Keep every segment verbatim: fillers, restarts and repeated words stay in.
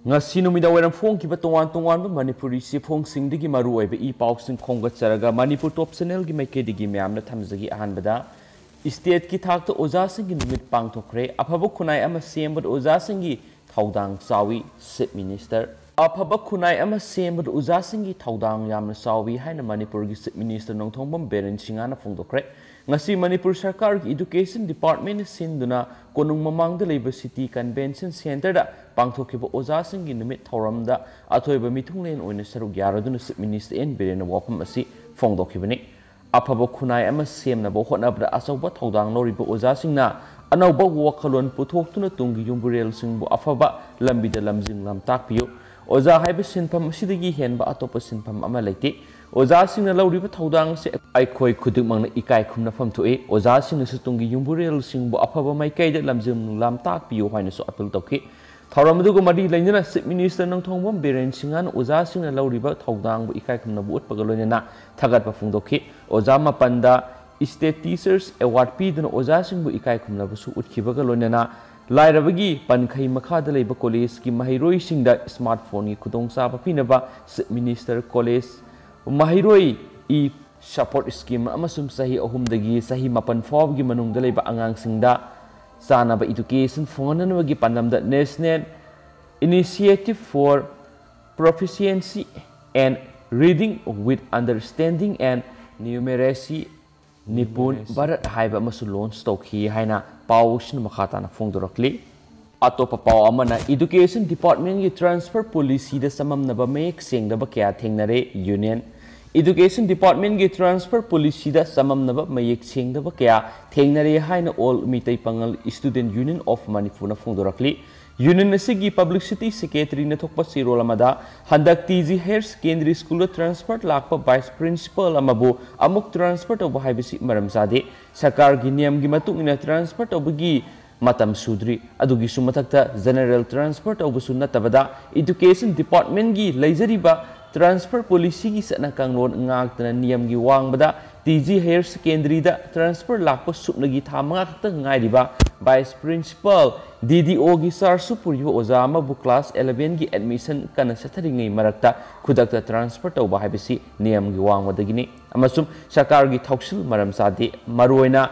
ꯉꯁꯤ ꯅꯨꯃꯤꯗꯥꯡ ꯋꯥꯏꯔꯝ ꯐꯣꯡꯈꯤꯕ ꯇꯣꯉꯥꯟ ꯇꯣꯉꯥꯟꯕ ꯃꯅꯤꯄꯨꯔꯤ ꯆꯦꯐꯣꯡꯁꯤꯡꯗꯒꯤ ꯃꯔꯨꯑꯣꯏꯕ ꯏ ꯄꯥꯎꯁꯤꯡ ꯈꯣꯝꯒꯠꯆꯔꯒ ꯃꯅꯤꯄꯨꯔ ꯇꯣꯞ ꯆꯦꯅꯦꯜꯒꯤ ꯃꯥꯏꯀꯩꯗꯒꯤ ꯃꯌꯥꯝꯅ ꯊꯝꯖꯒꯦ꯫ ꯑꯍꯥꯟꯕꯗ, ꯏꯁꯇꯦꯠꯀꯤ ꯊꯥꯛꯇ ꯑꯣꯖꯥꯁꯤꯡꯒꯤ ꯅꯨꯃꯤꯠ ꯄꯥꯡꯊꯣꯛꯈ꯭ꯔꯦ꯫ ꯑꯐꯕ ꯈꯨꯟꯅꯥꯏ ꯑꯃ ꯁꯦꯝꯕꯗ ꯑꯣꯖꯥꯁꯤꯡꯒꯤ ꯊꯧꯗꯥꯡ ꯆꯥꯎꯏ, ꯆꯤꯐ ꯃꯤꯅꯤꯁꯇꯔ꯫ ꯑꯐꯕ ꯈꯨꯟꯅꯥꯏ ꯑꯃ ꯁꯦꯝꯕꯗ ꯑꯣꯖꯥꯁꯤꯡꯒꯤ ꯊꯧꯗꯥꯡ ꯌꯥꯝꯅ ꯆꯥꯎꯏ ꯍꯥꯏꯅ ꯃꯅꯤꯄꯨꯔꯒꯤ ꯆꯤꯐ ꯃꯤꯅꯤꯁꯇꯔ ꯅꯣꯡꯊꯣꯝꯕꯝ ꯕꯤꯔꯦꯟ ꯁꯤꯡꯍꯅ ꯐꯣꯡꯗꯣꯛꯈ꯭ꯔꯦ꯫ ꯉꯁꯤ ꯃꯅꯤꯄꯨꯔ ꯁꯔꯀꯥꯔꯒꯤ ꯏꯗꯨꯀꯦꯁꯟ ꯗꯤꯄꯥꯔꯠꯃꯦꯟꯅ ꯁꯤꯟꯗꯨꯅ ꯀꯣꯅꯨꯡ ꯃꯃꯥꯡꯗ ꯂꯩꯕ ꯁꯤꯇꯤ ꯀꯟꯚꯦꯟꯁꯟ ꯁꯦꯟꯇꯔꯗ ꯄꯥꯡꯊꯣꯛꯈꯤꯕ ꯑꯣꯖꯥꯁꯤꯡꯒꯤ ꯅꯨꯃꯤꯠ ꯊꯧꯔꯝꯗ ꯑꯊꯣꯏꯕ ꯃꯤꯊꯨꯡꯂꯦꯟ ꯑꯣꯏꯅ ꯁꯔꯨꯛ ꯌꯥꯔꯗꯨꯅ ꯆꯤꯐ ꯃꯤꯅꯤꯁꯇꯔ ꯑꯦꯟ ꯕꯤꯔꯦꯟꯅ ꯋꯥꯐꯝ ꯑꯁꯤ ꯐꯣꯡꯗꯣꯛꯈꯤꯕꯅꯤ꯫ ꯑꯐꯕ ꯈꯨꯟꯅꯥꯏ ꯑꯃ ꯁꯦꯝꯅꯕ ꯍꯣꯠꯅꯕꯗ ꯑꯆꯧꯕ ꯊꯧꯗꯥꯡ ꯂꯧꯔꯤꯕ ꯑꯣꯖꯥꯁꯤꯡꯅ ꯑꯅꯧꯕ ꯋꯥꯈꯜꯂꯣꯟ ꯄꯨꯊꯣꯛꯇꯨꯅ ꯇꯨꯡꯒꯤ ꯌꯨꯝꯕꯨꯔꯦꯜꯁꯤꯡꯕꯨ ꯑꯐꯕ ꯂꯝꯕꯤꯗ ꯂꯝꯖꯤꯡ ꯂꯝꯇꯥꯛꯄꯤꯌꯨ꯫ ꯑꯣꯖꯥ ꯍꯥꯏꯕ ꯁꯤꯟꯐꯝ ꯑꯁꯤꯗꯒꯤ ꯍꯦꯟꯕ ꯑꯇꯣꯞꯄ ꯁꯤꯟꯐꯝ ꯑꯃ ꯂꯩꯇꯦ꯫ ꯑꯣꯖꯥꯁꯤꯡꯅ ꯂꯧꯔꯤꯕ ꯊꯧꯗꯥꯡ ꯑꯁꯤ ꯑꯩꯈꯣꯏ ꯈꯨꯗꯤꯡꯃꯛꯅ ꯏꯀꯥꯏ ꯈꯨꯝꯅꯐꯝ ꯊꯣꯛꯏ꯫ ꯑꯣꯖꯥꯁꯤꯡꯅꯁꯨ ꯇꯨꯡꯒꯤ ꯌꯨꯝꯕꯨꯔꯦꯜꯁꯤꯡꯕꯨ ꯑꯐꯕ ꯃꯥꯏꯀꯩꯗ ꯂꯝꯖꯤꯡ ꯂꯝꯇꯥꯛꯄꯤꯌꯨ ꯍꯥꯏꯅꯁꯨ ꯑꯄꯤꯜ ꯇꯧꯈꯤ꯫ ꯊꯧꯔꯝ ꯑꯗꯨꯒ ꯃꯔꯤ ꯂꯩꯅꯅ ꯆꯤꯐ ꯃꯤꯅꯤꯁꯇꯔ ꯅꯣꯡꯊꯣꯝꯕꯝ ꯕꯤꯔꯦꯟ ꯁꯤꯡꯍꯅ ꯑꯣꯖꯥꯁꯤꯡꯅ ꯂꯧꯔꯤꯕ ꯊꯧꯗꯥꯡꯕꯨ ꯏꯀꯥꯏ ꯈꯨꯝꯅꯕ ꯎꯠꯄꯒ ꯂꯣꯏꯅꯅ ꯊꯥꯒꯠꯄ ꯐꯣꯡꯗꯣꯛꯈꯤ꯫ ꯑꯣꯖꯥ ꯃꯥꯄꯟꯗ ꯏꯁꯇꯦꯠ ꯇꯤꯆꯔꯁ ꯑꯦꯋꯥꯔꯗ ꯄꯤꯗꯨꯅ ꯑꯣꯖꯥꯁꯤꯡꯕꯨ ꯏꯀꯥꯏ ꯈꯨꯝꯅꯕꯁꯨ ꯎꯠꯈꯤꯕꯒ ꯂꯣꯏꯅꯅ ꯂꯥꯏꯔꯕꯒꯤ ꯄꯟꯈꯩ ꯃꯈꯥꯗ ꯂꯩꯕ ꯀꯣꯂꯦꯖꯀꯤ ꯃꯍꯩꯔꯣꯏꯁꯤꯡꯗ ꯁ꯭ꯃꯥꯔꯠ ꯐꯣꯟꯒꯤ ꯈꯨꯗꯣꯡꯆꯥꯕ ꯄꯤꯅꯕ ꯆꯤꯐ ꯃꯤꯅꯤꯁꯇꯔ ꯀꯣꯂꯦꯖ ꯃꯍꯩꯔꯣꯏ ꯏ ꯁꯄꯣꯔꯠ ꯁ꯭ꯀꯤꯝ ꯑꯃꯁꯨꯡ ꯆꯍꯤ ꯑꯍꯨꯝꯗꯒꯤ ꯆꯍꯤ ꯃꯥꯄꯟ ꯐꯥꯎꯕꯒꯤ ꯃꯅꯨꯡꯗ ꯂꯩꯕ ꯑꯉꯥꯡꯁꯤꯡꯗ ꯆꯥꯅꯕ education ꯐꯪꯍꯟꯅꯕꯒꯤ ꯄꯥꯟꯗꯝꯗ National Initiative for Proficiency and Reading with Understanding and Numeracy Nipun Bharat ꯍꯥꯏꯕ ꯑꯃꯁꯨ ꯂꯣꯟꯆ ꯇꯧꯈꯤ ꯍꯥꯏꯅ ꯄꯥꯎꯁꯤꯅ ꯃꯈꯥ ꯇꯥꯅ ꯐꯣꯡꯗꯣꯔꯛꯂꯤ꯫ ꯑꯇꯣꯞꯄ ꯄꯥꯎ ꯑꯃꯅ, ꯏꯗꯨꯀꯦꯁꯟ ꯗꯤꯄꯥꯔꯠꯃꯦꯟꯒꯤ ꯇ꯭ꯔꯥꯟꯁꯐꯔ ꯄꯣꯂꯤꯁꯤꯗ ꯆꯃꯝꯅꯕ ꯃꯌꯦꯛ ꯁꯦꯡꯗꯕ ꯀꯌꯥ ꯊꯦꯡꯅꯔꯦ, ꯌꯨꯅꯤꯌꯟ꯫ ꯏꯗꯨꯀꯦꯁꯟ ꯗꯤꯄꯥꯔꯠꯃꯦꯟꯒꯤ ꯇ꯭ꯔꯥꯟꯁꯐꯔ ꯄꯣꯂꯤꯁꯤꯗ ꯆꯃꯝꯅꯕ ꯃꯌꯦꯛ ꯁꯦꯡꯗꯕ ꯀꯌꯥ ꯊꯦꯡꯅꯔꯦ ꯍꯥꯏꯅ All Meitei Pangal Student Union of Manipurꯅ ꯐꯣꯡꯗꯣꯔꯛꯂꯤ꯫ ꯌꯨꯅꯤꯌꯟ ꯑꯁꯤꯒꯤ ꯄꯕ꯭ꯂꯤꯁꯤꯇꯤ ꯁꯦꯀ꯭ꯔꯦꯇꯔꯤꯅ ꯊꯣꯛꯄ ꯆꯦꯔꯣꯜ ꯑꯃꯗ, ꯍꯟꯗꯛ ꯇꯤ ꯖꯤ ꯍꯥꯌꯔ ꯁꯦꯀꯦꯟꯗꯔꯤ ꯁ꯭ꯀꯨꯜꯗ ꯇ꯭ꯔꯥꯟꯁꯐꯔ ꯂꯥꯛꯄ ꯚꯥꯏꯁ ꯄ꯭ꯔꯤꯟꯁꯤꯄꯜ ꯑꯃꯕꯨ ꯑꯃꯨꯛ ꯇ꯭ꯔꯥꯟꯁꯐꯔ ꯇꯧꯕ ꯍꯥꯏꯕꯁꯤ ꯃꯔꯝ ꯆꯥꯗꯦ꯫ ꯁꯔꯀꯥꯔꯒꯤ ꯅꯤꯌꯝꯒꯤ ꯃꯇꯨꯡ ꯏꯟꯅ ꯇ꯭ꯔꯥꯟꯁꯐꯔ ꯇꯧꯕꯒꯤ ꯃꯇꯝ ꯁꯨꯗ꯭ꯔꯤ꯫ ꯑꯗꯨꯒꯤꯁꯨ ꯃꯊꯛꯇ, ꯖꯦꯅꯔꯦꯜ ꯇ꯭ꯔꯥꯟꯁꯐꯔ ꯇꯧꯕꯁꯨ ꯅꯠꯇꯕꯗ, ꯏꯗꯨꯀꯦꯁꯟ ꯗꯤꯄꯥꯔꯠꯃꯦꯟꯒꯤ ꯂꯩꯖꯔꯤꯕ ꯇ꯭ꯔꯥꯟꯁꯐꯔ ꯄꯣꯂꯤꯁꯤꯒꯤ ꯆꯠꯅ ꯀꯥꯡꯂꯣꯟ ꯉꯥꯛꯇꯅ ꯅꯤꯌꯝꯒꯤ ꯋꯥꯡꯃꯗ ꯇꯤ ꯖꯤ ꯍꯥꯌꯔ ꯁꯦꯀꯦꯟꯗꯔꯤꯗ ꯇ꯭ꯔꯥꯟꯁꯐꯔ ꯂꯥꯛꯄ ꯁꯨꯞꯅꯒꯤ ꯊꯥ ꯃꯉꯥ ꯈꯛꯇ ꯉꯥꯏꯔꯤꯕ ꯚꯥꯏꯁ ꯄ꯭ꯔꯤꯟꯁꯤꯄꯥꯜ, ꯗꯤ ꯗꯤ ꯑꯣꯒꯤ ꯆꯥꯔꯖꯁꯨ ꯄꯨꯔꯤꯕ ꯑꯣꯖꯥ ꯑꯃꯕꯨ ꯀ꯭ꯂꯥꯁ ꯑꯦꯂꯚꯦꯟꯒꯤ ꯑꯦꯗꯃꯤꯁꯟ ꯀꯟꯅ ꯆꯠꯊꯔꯤꯉꯩ ꯃꯔꯛꯇ ꯈꯨꯗꯛꯇ ꯇ꯭ꯔꯥꯟꯁꯐꯔ ꯇꯧꯕ ꯍꯥꯏꯕꯁꯤ ꯅꯤꯌꯝꯒꯤ ꯋꯥꯡꯃꯗꯒꯤꯅꯤ ꯑꯃꯁꯨꯡ ꯁꯔꯀꯥꯔꯒꯤ ꯊꯧꯁꯤꯜ ꯃꯔꯝ ꯆꯥꯗꯦ꯫ ꯃꯔꯨꯑꯣꯏꯅ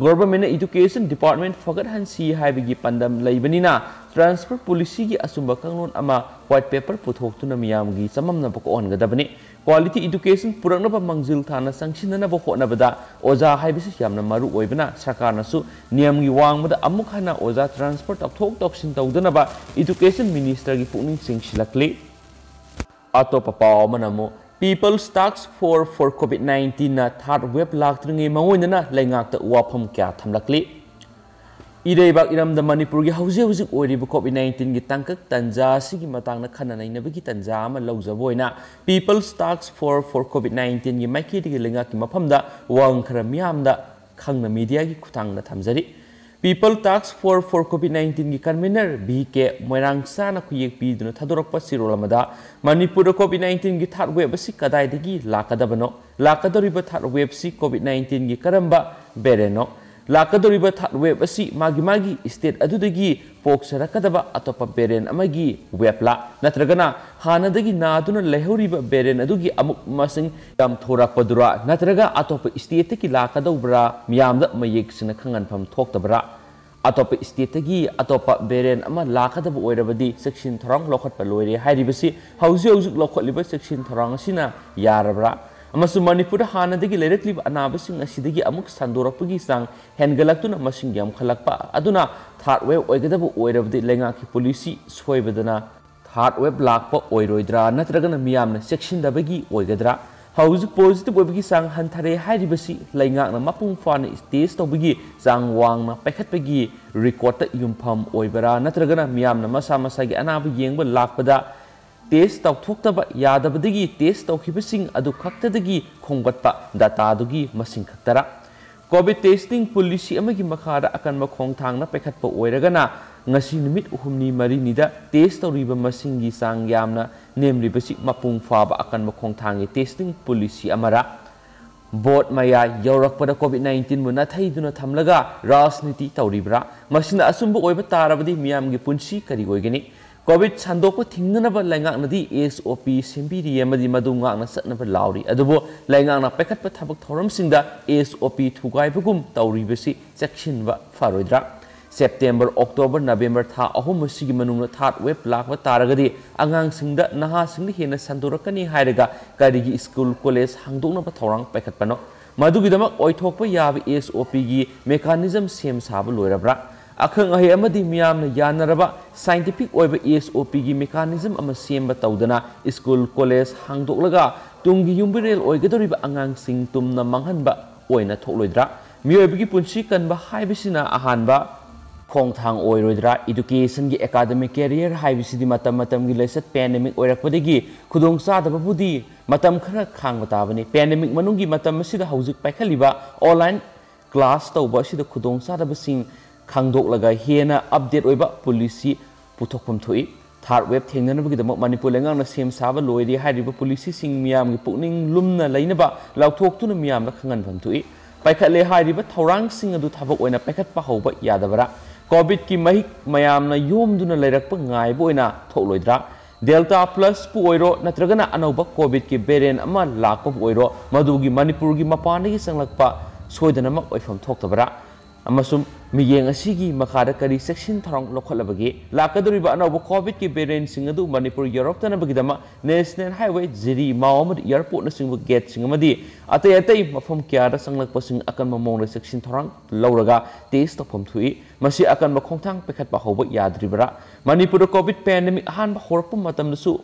ꯒꯣꯚꯔꯟꯃꯦꯟꯠꯅ ꯏꯗꯨꯀꯦꯁꯟ ꯗꯤꯄꯥꯔꯠꯃꯦꯟꯠ ꯐꯒꯠꯍꯟꯁꯤ ꯍꯥꯏꯕꯒꯤ ꯄꯥꯟꯗꯝ ꯂꯩꯕꯅꯤꯅ ꯇ꯭ꯔꯥꯟꯁꯐꯔ ꯄꯣꯂꯤꯁꯤꯒꯤ ꯑꯆꯨꯝꯕ ꯀꯥꯡꯂꯣꯟ ꯑꯃ ꯋꯥꯏꯠ ꯄꯦꯄꯔ ꯄꯨꯊꯣꯛꯇꯨꯅ ꯃꯤꯌꯥꯝꯒꯤ ꯆꯃꯝꯅꯕ ꯀꯣꯛꯍꯟꯒꯗꯕꯅꯤ꯫ ꯀ꯭ꯋꯥꯂꯤꯇꯤ ꯏꯗꯨꯀꯦꯁꯟ ꯄꯨꯔꯛꯅꯕ ꯃꯥꯡꯖꯤꯜ ꯊꯥꯅ ꯆꯪꯁꯤꯟꯅꯅꯕ ꯍꯣꯠꯅꯕꯗ ꯑꯣꯖꯥ ꯍꯥꯏꯕꯁꯤ ꯌꯥꯝꯅ ꯃꯔꯨ ꯑꯣꯏꯕꯅ ꯁꯔꯀꯥꯔꯅꯁꯨ ꯅꯤꯌꯝꯒꯤ ꯋꯥꯡꯃꯗ ꯑꯃꯨꯛ ꯍꯟꯅ ꯑꯣꯖꯥ ꯇ꯭ꯔꯥꯟꯁꯐꯔ ꯇꯧꯊꯣꯛ ꯇꯧꯁꯤꯟ ꯇꯧꯗꯅꯕ ꯏꯗꯨꯀꯦꯁꯟ ꯃꯤꯅꯤꯁꯇꯔꯒꯤ ꯄꯨꯛꯅꯤꯡ ꯆꯤꯡꯁꯤꯜꯂꯛꯂꯤ꯫ ꯑꯇꯣꯞꯄ ꯄꯥꯎ ꯑꯃꯅ ꯑꯃꯨꯛ People's Task Force for COVID nineteenꯅ ꯊꯥꯔꯠ ꯋꯦꯕ ꯂꯥꯛꯇ꯭ꯔꯤꯉꯩ ꯃꯥꯡꯑꯣꯏꯅꯅ ꯂꯩꯉꯥꯛꯇ ꯋꯥꯐꯝ ꯀꯌꯥ ꯊꯝꯂꯛꯂꯤ꯫ ꯏꯔꯩꯕꯥꯛ ꯏꯔꯝꯗ ꯃꯅꯤꯄꯨꯔꯒꯤ ꯍꯧꯖꯤꯛ ꯍꯧꯖꯤꯛ ꯑꯣꯏꯔꯤꯕ COVID nineteenꯒꯤ ꯇꯥꯡꯀꯛ ꯇꯟꯖꯥ ꯑꯁꯤꯒꯤ ꯃꯇꯥꯡꯗ ꯈꯟꯅ ꯅꯩꯅꯕꯒꯤ ꯇꯟꯖꯥ ꯑꯃ ꯂꯧꯖꯕ ꯑꯣꯏꯅ People's Task Force for COVID nineteenꯒꯤ ꯃꯥꯏꯀꯩꯗꯒꯤ ꯂꯩꯉꯥꯛꯀꯤ ꯃꯐꯝꯗ ꯋꯥꯍꯪ ꯈꯔ ꯃꯤꯌꯥꯝꯗ ꯈꯪꯅ ꯃꯤꯗꯤꯌꯥꯒꯤ ꯈꯨꯠꯊꯥꯡꯗ ꯊꯝꯖꯔꯤ꯫ People's Task Force for COVID nineteenꯒꯤ ꯀꯟꯚꯤꯅꯔ ꯚꯤ ꯀꯦ ꯃꯣꯏꯔꯥꯡꯆꯥꯅ ꯈꯨꯌꯦꯛ ꯄꯤꯗꯨꯅ ꯊꯥꯗꯣꯔꯛꯄ ꯆꯦꯔꯣꯜ ꯑꯃꯗ ꯃꯅꯤꯄꯨꯔꯗ COVID nineteenꯒꯤ ꯊꯥꯔꯠ ꯋꯦꯕ ꯑꯁꯤ ꯀꯗꯥꯏꯗꯒꯤ ꯂꯥꯛꯀꯗꯕꯅꯣ? ꯂꯥꯛꯀꯗꯧꯔꯤꯕ ꯊꯥꯔꯠ ꯋꯦꯕꯁꯤ COVID nineteenꯒꯤ ꯀꯔꯝꯕ ꯚꯦꯔꯤꯌꯦꯟꯠꯅꯣ? ꯂꯥꯛꯀꯗꯧꯔꯤꯕ ꯊꯥꯔꯠ ꯋꯦꯕ ꯑꯁꯤ ꯃꯥꯒꯤ ꯃꯥꯒꯤ ꯁ꯭ꯇꯦꯠ ꯑꯗꯨꯗꯒꯤ ꯄꯣꯛꯆꯔꯛꯀꯗꯕ ꯑꯇꯣꯞꯄ ꯚꯦꯔꯤꯌꯦꯟꯠ ꯑꯃꯒꯤ ꯋꯦꯕꯂꯥ? ꯅꯠꯇ꯭ꯔꯒꯅ ꯍꯥꯟꯅꯗꯒꯤ ꯅꯥꯗꯨꯅ ꯂꯩꯍꯧꯔꯤꯕ ꯚꯦꯔꯤꯌꯦꯟꯠ ꯑꯗꯨꯒꯤ ꯑꯃꯨꯛ ꯃꯁꯤꯡ ꯌꯥꯝꯊꯣꯔꯛꯄꯗꯨꯔꯥ? ꯅꯠꯇ꯭ꯔꯒ ꯑꯇꯣꯞꯄ ꯁ꯭ꯇꯦꯠꯇꯒꯤ ꯂꯥꯛꯀꯗꯧꯕ꯭ꯔꯥ? ꯃꯤꯌꯥꯝꯗ ꯃꯌꯦꯛ ꯁꯦꯡꯅ ꯈꯪꯍꯟꯐꯝ ꯊꯣꯛꯇꯕ꯭ꯔꯥ? ꯑꯇꯣꯞꯄ ꯁ꯭ꯇꯦꯠꯇꯒꯤ ꯑꯇꯣꯞꯄ ꯚꯦꯔꯤꯌꯦꯟꯠ ꯑꯃ ꯂꯥꯛꯀꯗꯕ ꯑꯣꯏꯔꯕꯗꯤ ꯆꯦꯛꯁꯤꯟ ꯊꯧꯔꯥꯡ ꯂꯧꯈꯠꯄ ꯂꯣꯏꯔꯦ ꯍꯥꯏꯔꯤꯕꯁꯤ ꯍꯧꯖꯤꯛ ꯍꯧꯖꯤꯛ ꯂꯧꯈꯠꯂꯤꯕ ꯆꯦꯛꯁꯤꯟ ꯊꯧꯔꯥꯡ ꯑꯁꯤꯅ ꯌꯥꯔꯕ꯭ꯔꯥ? ꯑꯃꯁꯨꯡ ꯃꯅꯤꯄꯨꯔꯗ ꯍꯥꯟꯅꯗꯒꯤ ꯂꯩꯔꯛꯂꯤꯕ ꯑꯅꯥꯕꯁꯤꯡ ꯑꯁꯤꯗꯒꯤ ꯑꯃꯨꯛ ꯁꯟꯗꯣꯔꯛꯄꯒꯤ ꯆꯥꯡ ꯍꯦꯟꯒꯠꯂꯛꯇꯨꯅ ꯃꯁꯤꯡ ꯌꯥꯝꯈꯠꯂꯛꯄ ꯑꯗꯨꯅ ꯊꯥꯔꯠ ꯋꯦꯕ ꯑꯣꯏꯒꯗꯕ ꯑꯣꯏꯔꯕꯗꯤ ꯂꯩꯉꯥꯛꯀꯤ ꯄꯣꯂꯤꯁꯤ ꯁꯣꯏꯕꯗꯅ ꯊꯥꯔꯠ ꯋꯦꯕ ꯂꯥꯛꯄ ꯑꯣꯏꯔꯣꯏꯗ꯭ꯔꯥ? ꯅꯠꯇ꯭ꯔꯒꯅ ꯃꯤꯌꯥꯝꯅ ꯆꯦꯛꯁꯤꯟꯗꯕꯒꯤ ꯑꯣꯏꯒꯗ꯭ꯔꯥ? ꯍꯧꯖꯤꯛ ꯄꯣꯖꯤꯇꯤꯚ ꯑꯣꯏꯕꯒꯤ ꯆꯥꯡ ꯍꯟꯊꯔꯦ ꯍꯥꯏꯔꯤꯕꯁꯤ ꯂꯩꯉꯥꯛꯅ ꯃꯄꯨꯡ ꯐꯥꯅ ꯇꯦꯁ ꯇꯧꯕꯒꯤ ꯆꯥꯡ ꯋꯥꯡꯅ ꯄꯥꯏꯈꯠꯄꯒꯤ ꯔꯦꯀꯣꯔꯗꯇ ꯌꯨꯝꯐꯝ ꯑꯣꯏꯕꯔꯥ? ꯅꯠꯇ꯭ꯔꯒꯅ ꯃꯤꯌꯥꯝꯅ ꯃꯁꯥ ꯃꯁꯥꯒꯤ ꯑꯅꯥꯕ ꯌꯦꯡꯕ ꯂꯥꯛꯄꯗ ꯇꯦꯁ ꯇꯧꯊꯣꯛꯇꯕ ꯌꯥꯗꯕꯗꯒꯤ ꯇꯦꯁ ꯇꯧꯈꯤꯕꯁꯤꯡ ꯑꯗꯨ ꯈꯛꯇꯗꯒꯤ ꯈꯣꯝꯒꯠꯄ ꯗꯥꯇꯥꯗꯨꯒꯤ ꯃꯁꯤꯡ ꯈꯛꯇꯔꯥ? ꯀꯣꯚꯤꯗ ꯇꯦꯁꯇꯤꯡ ꯄꯣꯂꯤꯁꯤ ꯑꯃꯒꯤ ꯃꯈꯥꯗ ꯑꯀꯟꯕ ꯈꯣꯡꯊꯥꯡꯅ ꯄꯥꯏꯈꯠꯄ ꯑꯣꯏꯔꯒꯅ, ꯉꯁꯤ ꯅꯨꯃꯤꯠ ꯍꯨꯝꯅꯤ ꯃꯔꯤꯅꯤꯗ ꯇꯦꯁ ꯇꯧꯔꯤꯕ ꯃꯁꯤꯡꯒꯤ ꯆꯥꯡ ꯌꯥꯝꯅ ꯅꯦꯝꯂꯤꯕꯁꯤ ꯃꯄꯨꯡ ꯐꯥꯕ ꯑꯀꯟꯕ ꯈꯣꯡꯊꯥꯡꯒꯤ ꯇꯦꯁꯇꯤꯡ ꯄꯣꯂꯤꯁꯤ ꯑꯃꯔꯥ? ꯚꯣꯠ ꯃꯌꯥ ꯌꯧꯔꯛꯄꯗ ꯀꯣꯚꯤꯗ ꯅꯥꯏꯟꯇꯤꯟꯕꯨ ꯅꯥꯊꯩꯗꯨꯅ ꯊꯝꯂꯒ ꯔꯥꯖꯅꯤꯇꯤ ꯇꯧꯔꯤꯕ꯭ꯔꯥ? ꯃꯁꯤꯅ ꯑꯆꯨꯝꯕ ꯑꯣꯏꯕ ꯇꯥꯔꯕꯗꯤ ꯃꯤꯌꯥꯝꯒꯤ ꯄꯨꯟꯁꯤ ꯀꯔꯤ ꯑꯣꯏꯒꯅꯤ? ꯀꯣꯚꯤꯗ ꯁꯟꯗꯣꯛꯄ ꯊꯤꯡꯅꯅꯕ ꯂꯩꯉꯥꯛꯅꯗꯤ ꯑꯦꯁ ꯑꯣ ꯄꯤ ꯁꯦꯝꯕꯤꯔꯤ ꯑꯃꯗꯤ ꯃꯗꯨ ꯉꯥꯛꯅ ꯆꯠꯅꯕ ꯂꯥꯎꯔꯤ꯫ ꯑꯗꯨꯕꯨ ꯂꯩꯉꯥꯛꯅ ꯄꯥꯏꯈꯠꯄ ꯊꯕꯛ ꯊꯧꯔꯝꯁꯤꯡꯗ ꯑꯦꯁ ꯑꯣ ꯄꯤ ꯊꯨꯒꯥꯏꯕꯒꯨꯝ ꯇꯧꯔꯤꯕꯁꯤ ꯆꯦꯛꯁꯤꯟꯕ ꯐꯔꯣꯏꯗ꯭ꯔꯥ? ꯁꯦꯞꯇꯦꯝꯕꯔ, ꯑꯣꯛꯇꯣꯕꯔ, ꯅꯕꯦꯝꯕꯔ ꯊꯥ ꯑꯍꯨꯝ ꯑꯁꯤꯒꯤ ꯃꯅꯨꯡꯗ ꯊꯥꯔꯗ ꯋꯦꯕ ꯂꯥꯛꯄ ꯇꯥꯔꯒꯗꯤ ꯑꯉꯥꯡꯁꯤꯡꯗ, ꯅꯍꯥꯁꯤꯡꯗ ꯍꯦꯟꯅ ꯁꯟꯗꯣꯔꯛꯀꯅꯤ ꯍꯥꯏꯔꯒ ꯀꯔꯤꯒꯤ ꯁ꯭ꯀꯨꯜ, ꯀꯣꯂꯦꯖ ꯍꯥꯡꯗꯣꯛꯅꯕ ꯊꯧꯔꯥꯡ ꯄꯥꯏꯈꯠꯄꯅꯣ? ꯃꯗꯨꯒꯤꯗꯃꯛ ꯑꯣꯏꯊꯣꯛꯄ ꯌꯥꯕ ꯑꯦꯁ ꯑꯣ ꯄꯤꯒꯤ ꯃꯦꯀꯥꯅꯤꯖꯝ ꯁꯦꯝ ꯁꯥꯕ ꯂꯣꯏꯔꯕ꯭ꯔꯥ? ꯑꯈꯪ ꯑꯍꯩ ꯑꯃꯗꯤ ꯃꯤꯌꯥꯝꯅ ꯌꯥꯅꯔꯕ ꯁꯥꯏꯟꯇꯤꯐꯤꯛ ꯑꯣꯏꯕ ꯑꯦꯁ ꯑꯣ ꯄꯤꯒꯤ ꯃꯦꯀꯥꯅꯤꯖꯝ ꯑꯃ ꯁꯦꯝꯕ ꯇꯧꯗꯅ ꯁ꯭ꯀꯨꯜ, ꯀꯣꯂꯦꯖ ꯍꯥꯡꯗꯣꯛꯂꯒ ꯇꯨꯡꯒꯤ ꯌꯨꯝꯕꯤꯔꯦꯜ ꯑꯣꯏꯒꯗꯧꯔꯤꯕ ꯑꯉꯥꯡꯁꯤꯡ ꯇꯨꯝꯅ ꯃꯥꯡꯍꯟꯕ ꯑꯣꯏꯅ ꯊꯣꯛꯂꯣꯏꯗ꯭ꯔꯥ? ꯃꯤꯑꯣꯏꯕꯒꯤ ꯄꯨꯟꯁꯤ ꯀꯟꯕ ꯍꯥꯏꯕꯁꯤꯅ ꯑꯍꯥꯟꯕ ꯈꯣꯡꯊꯥꯡ ꯑꯣꯏꯔꯣꯏꯗ꯭ꯔꯥ? ꯏꯗꯨꯀꯦꯁꯟꯒꯤ ꯑꯦꯀꯥꯗꯃꯤꯛ ꯀꯦꯔꯤꯌꯔ ꯍꯥꯏꯕꯁꯤꯗꯤ ꯃꯇꯝ ꯃꯇꯝꯒꯤ ꯂꯩꯆꯠ ꯄꯦꯟꯗꯦꯃꯤꯛ ꯑꯣꯏꯔꯛꯄꯗꯒꯤ ꯈꯨꯗꯣꯡꯆꯥꯗꯕꯕꯨꯗꯤ ꯃꯇꯝ ꯈꯔ ꯈꯥꯡꯕ ꯇꯥꯕꯅꯤ꯫ ꯄꯦꯟꯗꯦꯃꯤꯛ ꯃꯅꯨꯡꯒꯤ ꯃꯇꯝ ꯑꯁꯤꯗ ꯍꯧꯖꯤꯛ ꯄꯥꯏꯈꯠꯂꯤꯕ ꯑꯣꯟꯂꯥꯏꯟ ꯀ꯭ꯂꯥꯁ ꯇꯧꯕ ꯑꯁꯤꯗ ꯈꯨꯗꯣꯡꯆꯥꯗꯕꯁꯤꯡ ꯈꯪꯗꯣꯛꯂꯒ ꯍꯦꯟꯅ ꯑꯞꯗꯦꯠ ꯑꯣꯏꯕ ꯄꯣꯂꯤꯁꯤ ꯄꯨꯊꯣꯛꯐꯝ ꯊꯣꯛꯏ꯫ ꯊꯥꯔꯗ ꯋꯦꯕ ꯊꯦꯡꯅꯅꯕꯒꯤꯗꯃꯛ ꯃꯅꯤꯄꯨꯔ ꯂꯩꯉꯥꯛꯅ ꯁꯦꯝ ꯁꯥꯕ ꯂꯣꯏꯔꯦ ꯍꯥꯏꯔꯤꯕ ꯄꯣꯂꯤꯁꯤꯁꯤꯡ ꯃꯤꯌꯥꯝꯒꯤ ꯄꯨꯛꯅꯤꯡ ꯂꯨꯝꯅ ꯂꯩꯅꯕ ꯂꯥꯎꯊꯣꯛꯇꯨꯅ ꯃꯤꯌꯥꯝꯗ ꯈꯪꯍꯟꯐꯝ ꯊꯣꯛꯏ꯫ ꯄꯥꯏꯈꯠꯂꯦ ꯍꯥꯏꯔꯤꯕ ꯊꯧꯔꯥꯡꯁꯤꯡ ꯑꯗꯨ ꯊꯕꯛ ꯑꯣꯏꯅ ꯄꯥꯏꯈꯠꯄ ꯍꯧꯕ ꯌꯥꯗꯕꯔꯥ? ꯀꯣꯚꯤꯗꯀꯤ ꯃꯍꯤꯛ ꯃꯌꯥꯝꯅ ꯌꯣꯝꯗꯨꯅ ꯂꯩꯔꯛꯄ ꯉꯥꯏꯕ ꯑꯣꯏꯅ ꯊꯣꯛꯂꯣꯏꯗ꯭ꯔꯥ? ꯗꯦꯜꯇꯥ ꯄ꯭ꯂꯁꯄꯨ ꯑꯣꯏꯔꯣ, ꯅꯠꯇ꯭ꯔꯒꯅ ꯑꯅꯧꯕ ꯀꯣꯚꯤꯗꯀꯤ ꯚꯦꯔꯤꯌꯦꯟ ꯑꯃ ꯂꯥꯛꯄꯕꯨ ꯑꯣꯏꯔꯣ, ꯃꯗꯨꯒꯤ ꯃꯅꯤꯄꯨꯔꯒꯤ ꯃꯄꯥꯟꯗꯒꯤ ꯆꯪꯂꯛꯄ ꯁꯣꯏꯗꯅꯃꯛ ꯑꯣꯏꯐꯝ ꯊꯣꯛꯇꯕꯔꯥ? ꯑꯃꯁꯨꯡ ꯃꯤꯠꯌꯦꯡ ꯑꯁꯤꯒꯤ ꯃꯈꯥꯗ ꯀꯔꯤ ꯆꯦꯛꯁꯤꯟ ꯊꯧꯔꯥꯡ ꯂꯧꯈꯠꯂꯕꯒꯦ? ꯂꯥꯛꯀꯗꯧꯔꯤꯕ ꯑꯅꯧꯕ ꯀꯣꯚꯤꯗꯀꯤ ꯚꯦꯔꯤꯌꯦꯟꯁꯤꯡ ꯑꯗꯨ ꯃꯅꯤꯄꯨꯔ ꯌꯧꯔꯛꯇꯅꯕꯒꯤꯗꯃꯛ ꯅꯦꯁꯅꯦꯜ ꯍꯥꯏꯋꯦ, ꯖꯤꯔꯤ, ꯃꯥꯎ ꯑꯃꯗꯤ ꯑꯦꯌꯔꯄꯣꯔꯠꯅꯆꯤꯡꯕ ꯒꯦꯠꯁꯤꯡ ꯑꯃꯗꯤ ꯑꯇꯩ ꯑꯇꯩ ꯃꯐꯝ ꯀꯌꯥꯗ ꯆꯪꯂꯛꯄꯁꯤꯡ ꯑꯀꯟꯕ ꯃꯑꯣꯡꯗ ꯆꯦꯛꯁꯤꯟ ꯊꯧꯔꯥꯡ ꯂꯧꯔꯒ ꯇꯦꯁ ꯇꯧꯐꯝ ꯊꯣꯛꯏ꯫ ꯃꯁꯤ ꯑꯀꯟꯕ ꯈꯣꯡꯊꯥꯡ ꯄꯥꯏꯈꯠꯄ ꯍꯧꯕ ꯌꯥꯗ꯭ꯔꯤꯕꯔꯥ? ꯃꯅꯤꯄꯨꯔꯗ ꯀꯣꯚꯤꯗ ꯄꯦꯟꯗꯦꯃꯤꯛ ꯑꯍꯥꯟꯕ ꯍꯧꯔꯛꯄ ꯃꯇꯝꯗꯁꯨ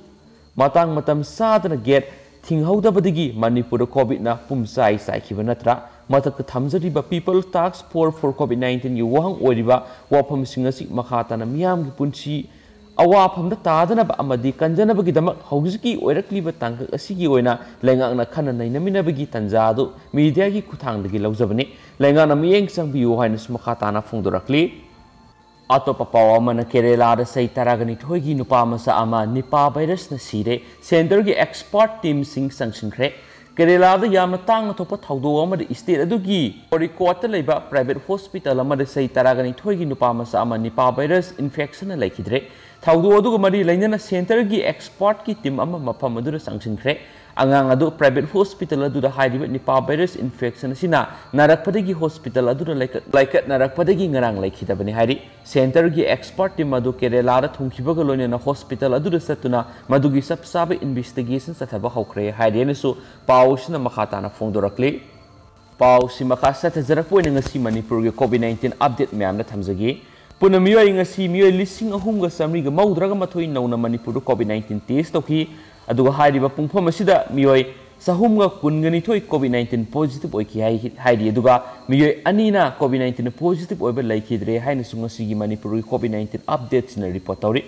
ꯃꯇꯥꯡ ꯃꯇꯝ ꯆꯥꯗꯅ ꯒꯦꯠ ꯊꯤꯡꯍꯧꯗꯕꯗꯒꯤ ꯃꯅꯤꯄꯨꯔꯗ ꯀꯣꯚꯤꯗꯅ ꯄꯨꯝꯆꯥꯏ ꯆꯥꯏꯈꯤꯕ ꯅꯠꯇ꯭ꯔꯥ? ꯃꯊꯛꯇ ꯊꯝꯖꯔꯤꯕ People Task Force for COVID nineteenꯒꯤ ꯋꯥꯍꯪ ꯑꯣꯏꯔꯤꯕ ꯋꯥꯐꯝꯁꯤꯡ ꯑꯁꯤ ꯃꯈꯥ ꯇꯥꯅ ꯃꯤꯌꯥꯝꯒꯤ ꯄꯨꯟꯁꯤ ꯑꯋꯥꯐꯝꯗ ꯇꯥꯗꯅꯕ ꯑꯃꯗꯤ ꯀꯟꯖꯅꯕꯒꯤꯗꯃꯛ ꯍꯧꯖꯤꯛꯀꯤ ꯑꯣꯏꯔꯛꯂꯤꯕ ꯇꯥꯡꯀꯛ ꯑꯁꯤꯒꯤ ꯑꯣꯏꯅ ꯂꯩꯉꯥꯛꯅ ꯈꯟꯅ ꯅꯩꯅꯃꯤꯟꯅꯕꯒꯤ ꯇꯥꯟꯖꯥ ꯑꯗꯨ ꯃꯤꯗꯤꯌꯥꯒꯤ ꯈꯨꯠꯊꯥꯡꯗꯒꯤ ꯂꯧꯖꯕꯅꯤ꯫ ꯂꯩꯉꯥꯛꯅ ꯃꯤꯠꯌꯦꯡ ꯆꯪꯕꯤꯌꯨ ꯍꯥꯏꯅꯁꯨ ꯃꯈꯥ ꯇꯥꯅ ꯐꯣꯡꯗꯣꯔꯛꯂꯤ꯫ ꯑꯇꯣꯞꯄ ꯄꯥꯎ ꯑꯃꯅ, ꯀꯦꯔꯦꯂꯥꯗ ꯆꯍꯤ ꯇꯔꯥꯒ ꯅꯤꯊꯣꯏꯒꯤ ꯅꯨꯄꯥ ꯃꯆꯥ ꯑꯃ ꯅꯤꯄꯥ ꯚꯥꯏꯔꯁꯅ ꯁꯤꯔꯦ꯫ ꯁꯦꯟꯇꯔꯒꯤ ꯑꯦꯛꯁꯄꯔꯠ ꯇꯤꯝꯁꯤꯡ ꯆꯪꯁꯤꯟꯈ꯭ꯔꯦ꯫ ꯀꯦꯔꯦꯂꯥꯗ ꯌꯥꯝꯅ ꯇꯥꯡꯅ ꯊꯣꯛꯄ ꯊꯧꯗꯣꯛ ꯑꯃꯗ state ꯑꯗꯨꯒꯤ ꯀꯣꯔꯤꯀꯣꯠꯇ ꯂꯩꯕ private hospital ꯑꯃꯗ ꯆꯍꯤ ꯇꯔꯥꯒ ꯅꯤꯊꯣꯏꯒꯤ ꯅꯨꯄꯥ ꯃꯆꯥ ꯑꯃ Nipah virus infectionꯅ ꯂꯩꯈꯤꯗ꯭ꯔꯦ꯫ ꯊꯧꯗꯣꯛ ꯑꯗꯨꯒ ꯃꯔꯤ ꯂꯩꯅꯅ centreꯒꯤ expertꯀꯤ team ꯑꯃ ꯃꯐꯝ ꯑꯗꯨꯗ ꯆꯪꯁꯤꯟꯈ꯭ꯔꯦ꯫ ꯑꯉꯥꯡ ꯑꯗꯨ private hospital ꯑꯗꯨꯗ ꯍꯥꯏꯔꯤꯕ Nipah virus infection ꯑꯁꯤꯅ ꯅꯥꯔꯛꯄꯗꯒꯤ hospital ꯑꯗꯨꯗ ꯂꯩꯀꯠ-, ꯂꯩꯀꯠꯅꯔꯛꯄꯗꯒꯤ ꯉꯔꯥꯡ ꯂꯩꯈꯤꯗꯕꯅꯤ ꯍꯥꯏꯔꯤ꯫ Centreꯒꯤ expert team ꯑꯗꯨ ꯀꯦꯔꯦꯂꯥꯗ ꯊꯨꯡꯈꯤꯕꯒ ꯂꯣꯏꯅꯅ hospital ꯑꯗꯨꯗ ꯆꯠꯇꯨꯅ ꯃꯗꯨꯒꯤ ꯆꯞ ꯆꯥꯕ investigation ꯆꯠꯊꯕ ꯍꯧꯈ꯭ꯔꯦ ꯍꯥꯏꯔꯤ ꯍꯥꯏꯅꯁꯨ ꯄꯥꯎ ꯑꯁꯤꯅ ꯃꯈꯥ ꯇꯥꯅ ꯐꯣꯡꯗꯣꯔꯛꯂꯤ꯫ ꯄꯥꯎꯁꯤ ꯃꯈꯥ ꯆꯠꯊꯖꯔꯛꯄ ꯑꯣꯏꯅ ꯉꯁꯤ ꯃꯅꯤꯄꯨꯔꯒꯤ COVID nineteen update ꯃꯌꯥꯝꯗ ꯊꯝꯖꯒꯦ꯫ ꯄꯨꯟꯅ ꯃꯤꯑꯣꯏ ꯉꯁꯤ ꯃꯤꯑꯣꯏ ꯂꯤꯁꯤꯡ ꯑꯍꯨꯝꯒ ꯆꯥꯃꯔꯤꯒ ꯃꯧꯗ꯭ꯔꯥꯒ ꯃꯥꯊꯣꯏ ꯅꯧꯅ ꯃꯅꯤꯄꯨꯔꯗ COVID nineteen test ꯇꯧꯈꯤ꯫ ꯑꯗꯨꯒ ꯍꯥꯏꯔꯤꯕ ꯄꯨꯡꯐꯝ ꯑꯁꯤꯗ ꯃꯤꯑꯣꯏ ꯆꯍꯨꯝꯒ ꯀꯨꯟꯒ ꯅꯤꯊꯣꯏ COVID nineteen positive ꯑꯣꯏꯈꯤ ꯍꯥꯏ-, ꯍꯥꯏꯔꯤ꯫ ꯑꯗꯨꯒ ꯃꯤꯑꯣꯏ ꯑꯅꯤꯅ COVID nineteen positive ꯑꯣꯏꯕ ꯂꯩꯈꯤꯗ꯭ꯔꯦ ꯍꯥꯏꯅꯁꯨ ꯉꯁꯤꯒꯤ ꯃꯅꯤꯄꯨꯔꯒꯤ COVID nineteen updateꯁꯤꯅ report ꯇꯧꯔꯤ꯫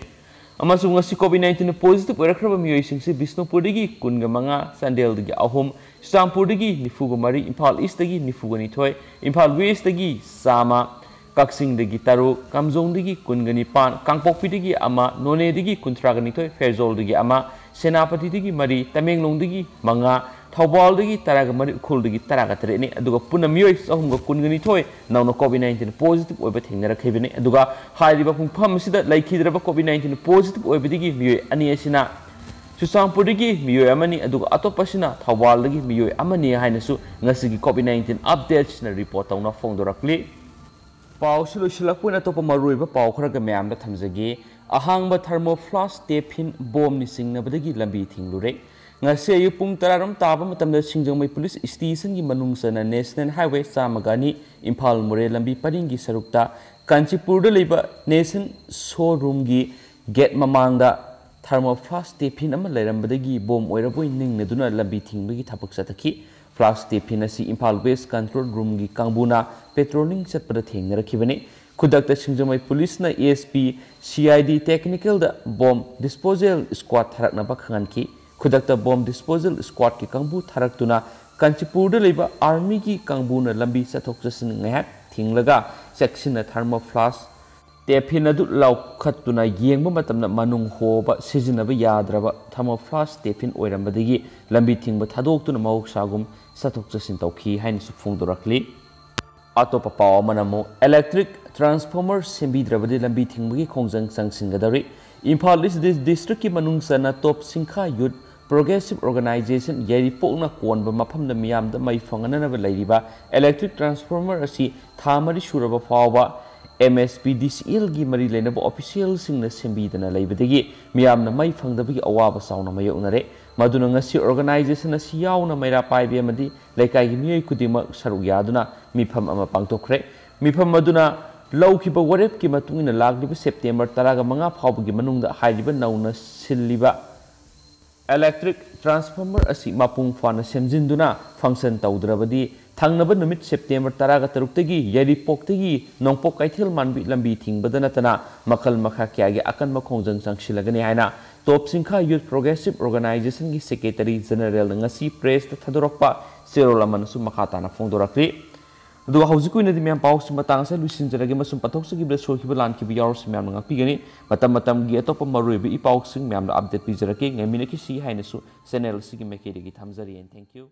ꯑꯃꯁꯨꯡ ꯉꯁꯤ COVID nineteen positive ꯑꯣꯏꯔꯛꯈ꯭ꯔꯕ ꯃꯤꯑꯣꯏꯁꯤꯡꯁꯤ ꯕꯤꯁꯅꯨꯄꯨꯔꯗꯒꯤ ꯀꯨꯟꯒ ꯃꯉꯥ, ꯆꯥꯟꯗꯦꯜꯗꯒꯤ ꯑꯍꯨꯝ, ꯆꯨꯔꯆꯥꯟꯄꯨꯔꯗꯒꯤ ꯅꯤꯐꯨꯒ ꯃꯔꯤ, ꯏꯝꯐꯥꯜ Eastꯇꯒꯤ ꯅꯤꯐꯨꯒ ꯅꯤꯊꯣꯏ, ꯏꯝꯐꯥꯜ Westꯇꯒꯤ ꯆꯥꯝꯃ, ꯀꯛꯆꯤꯡꯗꯒꯤ ꯇꯔꯨꯛ, ꯀꯥꯝꯖꯣꯡꯗꯒꯤ ꯀꯨꯟꯒ ꯅꯤꯄꯥꯟ, ꯀꯥꯡꯄꯣꯛꯄꯤꯗꯒꯤ ꯑꯃ, ꯅꯣꯅꯦꯗꯒꯤ ꯀꯨꯟꯊ꯭ꯔꯥꯒ ꯅꯤꯊꯣꯏ, ꯐꯦꯔꯖꯣꯜꯗꯒꯤ ꯑꯃ, ꯁꯦꯅꯥꯄꯇꯤꯗꯒꯤ ꯃꯔꯤ, ꯇꯃꯦꯡꯂꯣꯡꯗꯒꯤ ꯃꯉꯥ, ꯊꯧꯕꯥꯜꯗꯒꯤ ꯇꯔꯥꯒ ꯃꯔꯤ, ꯎꯈ꯭ꯔꯨꯜꯗꯒꯤ ꯇꯔꯥꯒ ꯇꯔꯦꯠꯅꯤ꯫ ꯑꯗꯨꯒ ꯄꯨꯟꯅ ꯃꯤꯑꯣꯏ ꯆꯍꯨꯝꯒ ꯀꯨꯟꯒ ꯅꯤꯊꯣꯏ ꯅꯧꯅ COVID nineteen positive ꯑꯣꯏꯕ ꯊꯦꯡꯅꯔꯛꯈꯤꯕꯅꯤ꯫ ꯑꯗꯨꯒ ꯍꯥꯏꯔꯤꯕ ꯄꯨꯡꯐꯝ ꯑꯁꯤꯗ ꯂꯩꯈꯤꯗ꯭ꯔꯕ COVID nineteen positive ꯑꯣꯏꯕꯗꯒꯤ ꯃꯤꯑꯣꯏ ꯑꯅꯤ ꯑꯁꯤꯅ ꯆꯨꯔꯆꯥꯟꯄꯨꯔꯗꯒꯤ ꯃꯤꯑꯣꯏ ꯑꯃꯅꯤ, ꯑꯗꯨꯒ ꯑꯇꯣꯞꯄꯁꯤꯅ ꯊꯧꯕꯥꯜꯗꯒꯤ ꯃꯤꯑꯣꯏ ꯑꯃꯅꯤ ꯍꯥꯏꯅꯁꯨ ꯉꯁꯤꯒꯤ COVID nineteen updatesꯅ report ꯇꯧꯅ ꯐꯣꯡꯗꯣꯔꯛꯂꯤ꯫ ꯄꯥꯎꯁꯤ ꯂꯣꯏꯁꯤꯜꯂꯛꯄ ꯑꯣꯏꯅ ꯑꯇꯣꯞꯄ ꯃꯔꯨꯑꯣꯏꯕ ꯄꯥꯎ ꯈꯔꯒ ꯃꯌꯥꯝꯗ ꯊꯝꯖꯒꯦ꯫ ꯑꯍꯥꯡꯕ thermoflask, tiffin, ꯕꯣꯝꯅ ꯆꯤꯡꯅꯕꯗꯒꯤ ꯂꯝꯕꯤ ꯊꯤꯡꯂꯨꯔꯦ꯫ ꯉꯁꯤ ꯑꯌꯨꯛ ꯄꯨꯡ ꯇꯔꯥꯔꯣꯝ ꯇꯥꯕ ꯃꯇꯝꯗ ꯁꯤꯡꯖꯃꯩ police stationꯒꯤ ꯃꯅꯨꯡ ꯆꯟꯅ National Highway ꯆꯥꯝꯃꯒ ꯑꯅꯤ ꯏꯝꯐꯥꯜ ꯃꯣꯔꯦ ꯂꯝꯕꯤ ꯄꯔꯤꯡꯒꯤ ꯁꯔꯨꯛꯇ ꯀꯥꯟꯆꯤꯄꯨꯔꯗ ꯂꯩꯕ Nissan showroomꯒꯤ gate ꯃꯃꯥꯡꯗ thermoflask, tiffin ꯑꯃ ꯂꯩꯔꯝꯕꯗꯒꯤ ꯕꯣꯝ ꯑꯣꯏꯔꯕꯣꯏ ꯅꯤꯡꯅꯗꯨꯅ ꯂꯝꯕꯤ ꯊꯤꯡꯕꯒꯤ ꯊꯕꯛ ꯆꯠꯊꯈꯤ꯫ Flask, tiffin ꯑꯁꯤ ꯏꯝꯐꯥꯜ West control roomꯒꯤ ꯀꯥꯡꯕꯨꯅ patrolling ꯆꯠꯄꯗ ꯊꯦꯡꯅꯔꯛꯈꯤꯕꯅꯤ꯫ ꯈꯨꯗꯛꯇ ꯁꯤꯡꯖꯃꯩ policeꯅ SP, CID technicalꯗ bomb disposal squad ꯊꯥꯔꯛꯅꯕ ꯈꯪꯍꯟꯈꯤ꯫ ꯈꯨꯗꯛꯇ bomb disposal squadꯀꯤ ꯀꯥꯡꯕꯨ ꯊꯥꯔꯛꯇꯨꯅ ꯀꯥꯟꯆꯤꯄꯨꯔꯗ ꯂꯩꯕ armyꯒꯤ ꯀꯥꯡꯕꯨꯅ ꯂꯝꯕꯤ ꯆꯠꯊꯣꯛ ꯆꯠꯁꯤꯟ ꯉꯥꯏꯍꯥꯛ ꯊꯤꯡꯂꯒ ꯆꯦꯛꯁꯤꯟꯅ thermoflask ꯇꯦꯐꯤꯟ ꯑꯗꯨ ꯂꯧꯈꯠꯇꯨꯅ ꯌꯦꯡꯕ ꯃꯇꯝꯗ ꯃꯅꯨꯡ ꯍꯣꯕ ꯁꯤꯖꯤꯟꯅꯕ ꯌꯥꯗ꯭ꯔꯕ ꯊꯔꯃꯣꯐ꯭ꯂꯥꯁ ꯇꯦꯐꯤꯟ ꯑꯣꯏꯔꯝꯕꯗꯒꯤ ꯂꯝꯕꯤ ꯊꯤꯡꯕ ꯊꯥꯗꯣꯛꯇꯨꯅ ꯃꯍꯧꯁꯥꯒꯨꯝ ꯆꯠꯊꯣꯛ ꯆꯠꯁꯤꯟ ꯇꯧꯈꯤ ꯍꯥꯏꯅꯁꯨ ꯐꯣꯡꯗꯣꯔꯛꯂꯤ꯫ ꯑꯇꯣꯞꯄ ꯄꯥꯎ ꯑꯃꯅ ꯑꯃꯨꯛ electric transformer ꯁꯦꯝꯕꯤꯗ꯭ꯔꯕꯗꯤ ꯂꯝꯕꯤ ꯊꯤꯡꯕꯒꯤ ꯈꯣꯡꯖꯪ ꯆꯪꯁꯤꯟꯒꯗꯧꯔꯤ꯫ ꯏꯝꯐꯥꯜ ꯏꯁ ꯗꯤꯁꯇ꯭ꯔꯤꯛꯀꯤ ꯃꯅꯨꯡ ꯆꯟꯅ ꯇꯣꯞ ꯁꯤꯡꯈꯥ ꯌꯨꯠ ꯄ꯭ꯔꯣꯒ꯭ꯔꯦꯁꯤꯞ ꯑꯣꯔꯒꯅꯥꯏꯖꯦꯁꯟ ꯌꯥꯏꯔꯤꯄꯣꯛꯅ ꯀꯣꯟꯕ ꯃꯐꯝꯗ ꯃꯤꯌꯥꯝꯗ ꯃꯩ ꯐꯪꯍꯟꯅꯅꯕ ꯂꯩꯔꯤꯕ electric transformer ꯑꯁꯤ ꯊꯥ ꯃꯔꯤ ꯁꯨꯔꯕ ꯐꯥꯎꯕ MSPDCLꯒꯤ ꯃꯔꯤ ꯂꯩꯅꯕ ꯑꯣꯐꯤꯁꯤꯌꯦꯜꯁꯤꯡꯅ ꯁꯦꯝꯕꯤꯗꯅ ꯂꯩꯕꯗꯒꯤ ꯃꯤꯌꯥꯝꯅ ꯃꯩ ꯐꯪꯗꯕꯒꯤ ꯑꯋꯥꯕ ꯆꯥꯎꯅ ꯃꯥꯌꯣꯛꯅꯔꯦ꯫ ꯃꯗꯨꯅ ꯉꯁꯤ ꯑꯣꯔꯒꯅꯥꯏꯖꯦꯁꯟ ꯑꯁꯤ ꯌꯥꯎꯅ ꯃꯩꯔꯥ ꯄꯥꯏꯕꯤ ꯑꯃꯗꯤ ꯂꯩꯀꯥꯏꯒꯤ ꯃꯤꯑꯣꯏ ꯈꯨꯗꯤꯡꯃꯛ ꯁꯔꯨꯛ ꯌꯥꯗꯨꯅ ꯃꯤꯐꯝ ꯑꯃ ꯄꯥꯡꯊꯣꯛꯈ꯭ꯔꯦ꯫ ꯃꯤꯐꯝ ꯑꯗꯨꯅ ꯂꯧꯈꯤꯕ ꯋꯥꯔꯦꯞꯀꯤ ꯃꯇꯨꯡ ꯏꯟꯅ ꯂꯥꯛꯂꯤꯕ ꯁꯦꯞꯇꯦꯝꯕꯔ ꯇꯔꯥꯒ ꯃꯉꯥ ꯐꯥꯎꯕꯒꯤ ꯃꯅꯨꯡꯗ ꯍꯥꯏꯔꯤꯕ ꯅꯧꯅ ꯁꯤꯜꯂꯤꯕ electric transformer ꯑꯁꯤ ꯃꯄꯨꯡ ꯐꯥꯅ ꯁꯦꯝꯖꯤꯟꯗꯨꯅ function ꯇꯧꯗ꯭ꯔꯕꯗꯤ ꯊꯪꯅꯕ ꯅꯨꯃꯤꯠ ꯁꯦꯞꯇꯦꯝꯕꯔ ꯇꯔꯥꯒ ꯇꯔꯨꯛꯇꯒꯤ ꯌꯥꯏꯔꯤꯄꯣꯛꯇꯒꯤ ꯅꯣꯡꯄꯣꯛ ꯀꯩꯊꯦꯜ ꯃꯥꯟꯕꯤ ꯂꯝꯕꯤ ꯊꯤꯡꯕꯗ ꯅꯠꯇꯅ ꯃꯈꯜ ꯃꯈꯥ ꯀꯌꯥꯒꯤ ꯑꯀꯟꯕ ꯈꯣꯡꯖꯪ ꯆꯪꯁꯤꯜꯂꯒꯅꯤ ꯍꯥꯏꯅ ꯇꯣꯞ ꯁꯤꯡꯈꯥ ꯌꯨꯠ ꯄ꯭ꯔꯣꯒ꯭ꯔꯦꯁꯤꯞ ꯑꯣꯔꯒꯅꯥꯏꯖꯦꯁꯟꯒꯤ ꯁꯦꯀ꯭ꯔꯦꯇꯔꯤ ꯖꯦꯅꯔꯦꯜꯅ ꯉꯁꯤ ꯄ꯭ꯔꯦꯁꯇ ꯊꯥꯗꯣꯔꯛꯄ ꯆꯦꯔꯣꯜ ꯑꯃꯅꯁꯨ ꯃꯈꯥ ꯇꯥꯅ ꯐꯣꯡꯗꯣꯔꯛꯂꯤ꯫ ꯑꯗꯨꯒ ꯍꯧꯖꯤꯛꯀꯤ ꯑꯣꯏꯅꯗꯤ ꯃꯌꯥꯝ ꯄꯥꯎꯁꯤꯡ ꯃꯇꯥꯡ ꯑꯁꯤꯗ ꯂꯣꯏꯁꯤꯟꯖꯔꯒꯦ, ꯑꯃꯁꯨꯡ ꯄꯥꯊꯣꯛꯆꯈꯤꯕꯗ ꯁꯣꯏꯈꯤꯕ ꯂꯥꯟꯈꯤꯕ ꯌꯥꯎꯔꯁꯨ ꯃꯌꯥꯝꯅ ꯉꯥꯛꯄꯤꯒꯅꯤ꯫ ꯃꯇꯝ ꯃꯇꯝꯒꯤ ꯑꯇꯣꯞꯄ ꯃꯔꯨꯑꯣꯏꯕ ꯏ ꯄꯥꯎꯁꯤꯡ ꯃꯌꯥꯝꯗ update ꯄꯤꯖꯔꯛꯀꯦ꯫ ꯉꯥꯏꯃꯤꯟꯅꯈꯤꯁꯤ ꯍꯥꯏꯅꯁꯨ channel ꯑꯁꯤꯒꯤ ꯃꯥꯏꯀꯩꯗꯒꯤ ꯊꯝꯖꯔꯤ꯫ And thank you꯫